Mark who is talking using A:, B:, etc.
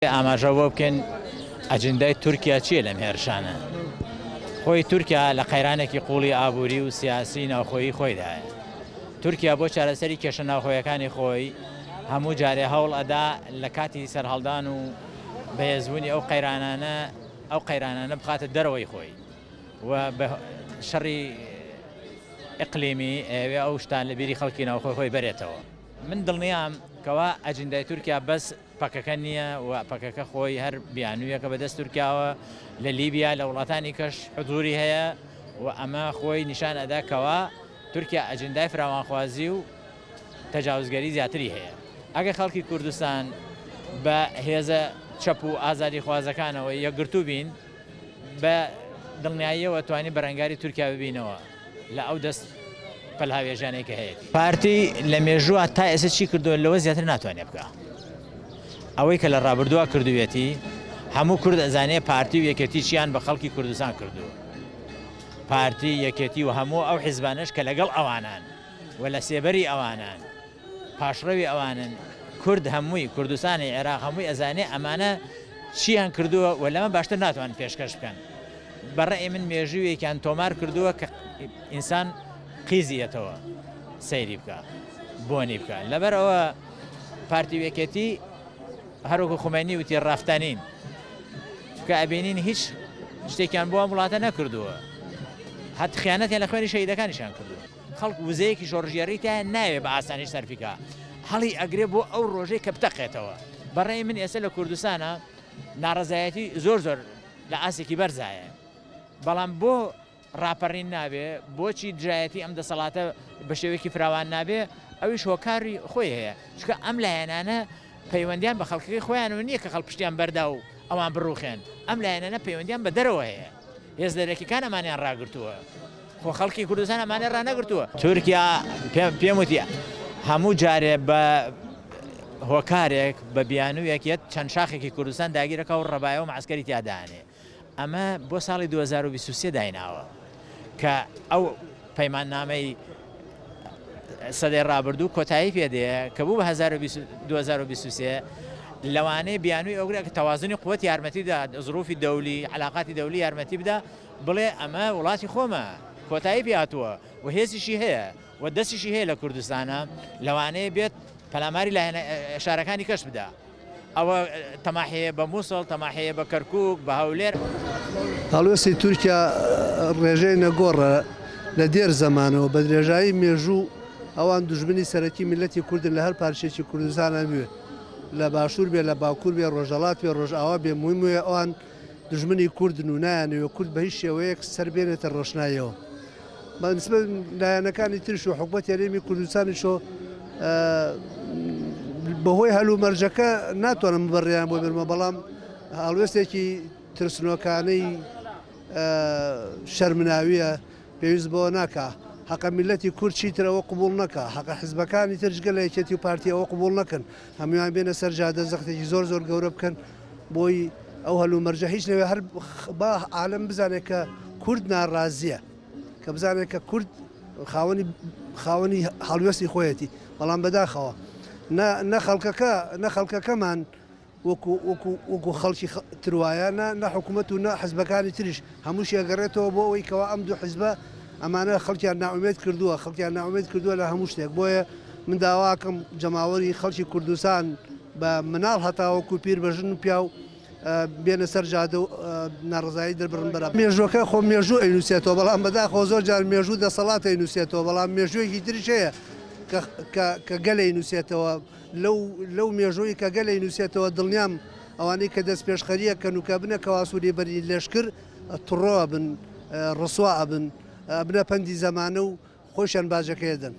A: ئاماژە بۆ بکەین ئەجندای تورکیا چییە لەم هێرشانە؟ خۆی تورکیا لە قەیرانێکی قوڵی ئابووری و سیاسی ناوخۆیی خۆیدایە. تورکیا بۆ چارەسەری کێشە ناوخۆیەکانی خۆی هەموو جارێ هەوڵ ئەدا لە کاتی سەرهەڵدان و بەهێزبوونی ئەو قەیرانانە ئەو قەیرانانە بخاتە دەرەوەی خۆی و بە شەڕی ئیقلیمی ئەیەوێ ئەو شتان لە بیری خەڵکی ناوخۆی خۆی بەرێتەوە. من دڵنیام کەوا ئەجندای تورکیا بەس پەکەکە نییە و پەکەکە خۆی هەر بیانوویەکە بەدەست تورکیاوە لە لیبیا لە وڵاتانی کەش حزوری هەیە و ئەمە خۆی نیشان ئەدا کەوا تورکیا ئەجندای فراوانخوازی و تەجاوزگەری زیاتری هەیە. ئەگەر خەڵکی کوردستان بە هێزە چەپ و ئازادیخوازەکانەوە یەکگرتوو بین بە دڵنیاییەوە توانی بەرەنگاری تورکیا ببینەوە لە ئەو دەست پەلهاوێژانەی کە هەیەتی. پارتی لە مێژووە تا ئێستا چی کردووە لەوە زیاتر ناتوانێت بکا. ئەوەی کە لە ڕابردووە کردوویەتی هەموو کورد ئەزانێ پارتی و یەکێتی چیان بە خەڵکی کوردستان کردووە. پارتی، یەکێتی و هەموو ئەو حیزبانەش کە لەگەڵ ئەوانان و لە سێبەری ئەوانان پاشڕەوی ئەوانن، کورد هەمووی، کوردستانی عێراق هەمووی ئەزانێ ئەمانە چییان کردووە و لەمە باشتر ناتوانن پێشکەش بکەن. بە ڕەئی من مێژوویەکیان تۆمار کردووە کە ئینسان قیزی یەتەوە سەیری بکا، بۆنی بکا. لەبەر ئەوە پارتی و یەکێتی هەروەکو خومەینی وتی ڕەفتەنین. چونکە ئەبینین هیچ شتێکیان بۆ ئەم وڵاتە نەکردووە. هەت خیانەتیان لە خوێنی شەهیدەکانیشیان کردووە. خەڵک وزەیەکی شۆڕشگێڕی تیایە نایەوێ بە ئاسانی سەرفی کا، هەڵی ئەگرێ بۆ ئەو ڕۆژەی کە بتەقێتەوە. بە ڕای من ئێستا لە کوردستانا ناڕەزایەتی زۆر زۆر لە ئاستێکی بەرزایە، بەڵام بۆ ڕاپەڕین نابێ، بۆچی دژایەتی ئەم دەسەڵاتە بە شێوەیەکی فراوان نابێ، ئەویش هۆکاری خۆی هەیە، چونکە ئەم لایەنانە پەیوەندیان بە خەڵکەکەی خۆیانەوە نییە کە خەڵک پشتیان بەردا و ئەوان بڕوخێن، ئەم لایەنانە پەیوەندیان بە دەرەوە هەیە. هێز دەرەکیکان ئەمانیان ڕاگرتووە خۆ خەڵکی کوردستان ئەمانە ڕانەگرتووە. تورکیا پێم وتی هەموو جارێ بە هۆکارێک بە بیانوویەک یەت چەند شاخێکی کوردستان داگیرەکە و ڕەبایە و معسکەری تیا دانێ ئەمە بۆ ساڵی 2023 دایناوە کە ئەو پەیماننامەی سەدەی ڕابردوو کۆتایی پێ دێ کە بوو بە 2023 لەوانەیە بیانووی ئەوگرە کە تەوازنی قوت یارمەتی بدا زروفی دەولی علاقاتی دەولی یارمەتی بدا بڵێ ئەمە وڵاتی خۆمە کۆتایی پێ هاتووە و هێزیشی هەیە و دەستیشی هەیە لە کوردستانە لەوانەیە بێت پەلاماری لایەنە شارەکانی کەش بدا. ئەوە تەماحەیە بە موسڵ، تەماحەیە بە کەرکوک، بە هەولێر.
B: هەڵوێستی تورکیا ڕێژەی نەگۆڕە لە دێر زەمانەوە بە درێژایی مێژوو ئەوان دوژمنی سەرەکی میللەتی کوردن لە هەر پارچەیەکی کوردستانا بێ لە باشوور بێ لە باکوور بێ ڕۆژهەڵات بێ ڕۆژئاوا بێ موهیم وەیە ئەوان دوژمنی کوردن و نایانەوێ کورد بە هیچ شێوەیەک سەر بێنێتە ڕۆشناییەوە. بە نسبەت لایەنەکانی ترش و حکومەتی هەرێمی کوردستانیشەوە بەهۆی هەلومەرجەکە ناتوانم بەڕێیان بۆ بێنمەوە بەڵام هەڵوێستێکی ترسنۆکانەی شەرمناویە پێویست بەوە ناکا حەقە میلەتی کورد چیتر ئەوە قبوڵ نەکا حەقە حزبەکانی تر جگە لە یەکێتی و پارتی ئەوە قبوڵ نەکەن هەموویان بێنە سەر جادە زەختێکی زۆر زۆر گەورە بکەن بۆی ئەو هەلومەرجە هیچ نەوێ هەر با عالم بزانێت کە کورد ناڕازیە کە بزانێت کە کورد خاوەنی خاوەنی هەڵوێستی خۆیەتی بەڵام بەداخەوە نە خەڵکەکە نە خەڵکەکەمان وەکو وەکو وەکو خەڵکی تروایە نە نە حکوومەت و نە حزبەکانی تریش هەمووشی ئەگەڕێتەوە بۆ ئەوەی کەوا ئەم دوو حزبە ئەمانە خەڵکیان نائومێد کردووە خەڵکیان نائومێد کردووە لە هەموو شتێک بۆیە من داواکەم جەماوەری خەڵکی کوردستان بە مناڵ هەتاوەکو پیر بە ژن و پیاو بێنە سەر جادە و ناڕەزایی دەربڕن بەرامبەر مێژووەکە خۆ مێژوو ئەینووسێتەوە بەڵام بەداخەوە زۆر جار مێژوو دەسەڵات ئەینووسێتەوە بەڵام مێژوویەکی تریش هەیە کە کە کە گەل ئەینووسێتەوە لەو لەو مێژووی کە گەل ئەینووسێتەوە دڵنیام ئەوانەی کە دەستپێشخەرییەکەن و کە ئەبنە کەواسووری بەری لەشکر تڕۆ ئەبن ڕسوا ئەبن ئەبنە پەندی زەمانە و خۆیشیان باجەکەی ئەدەن.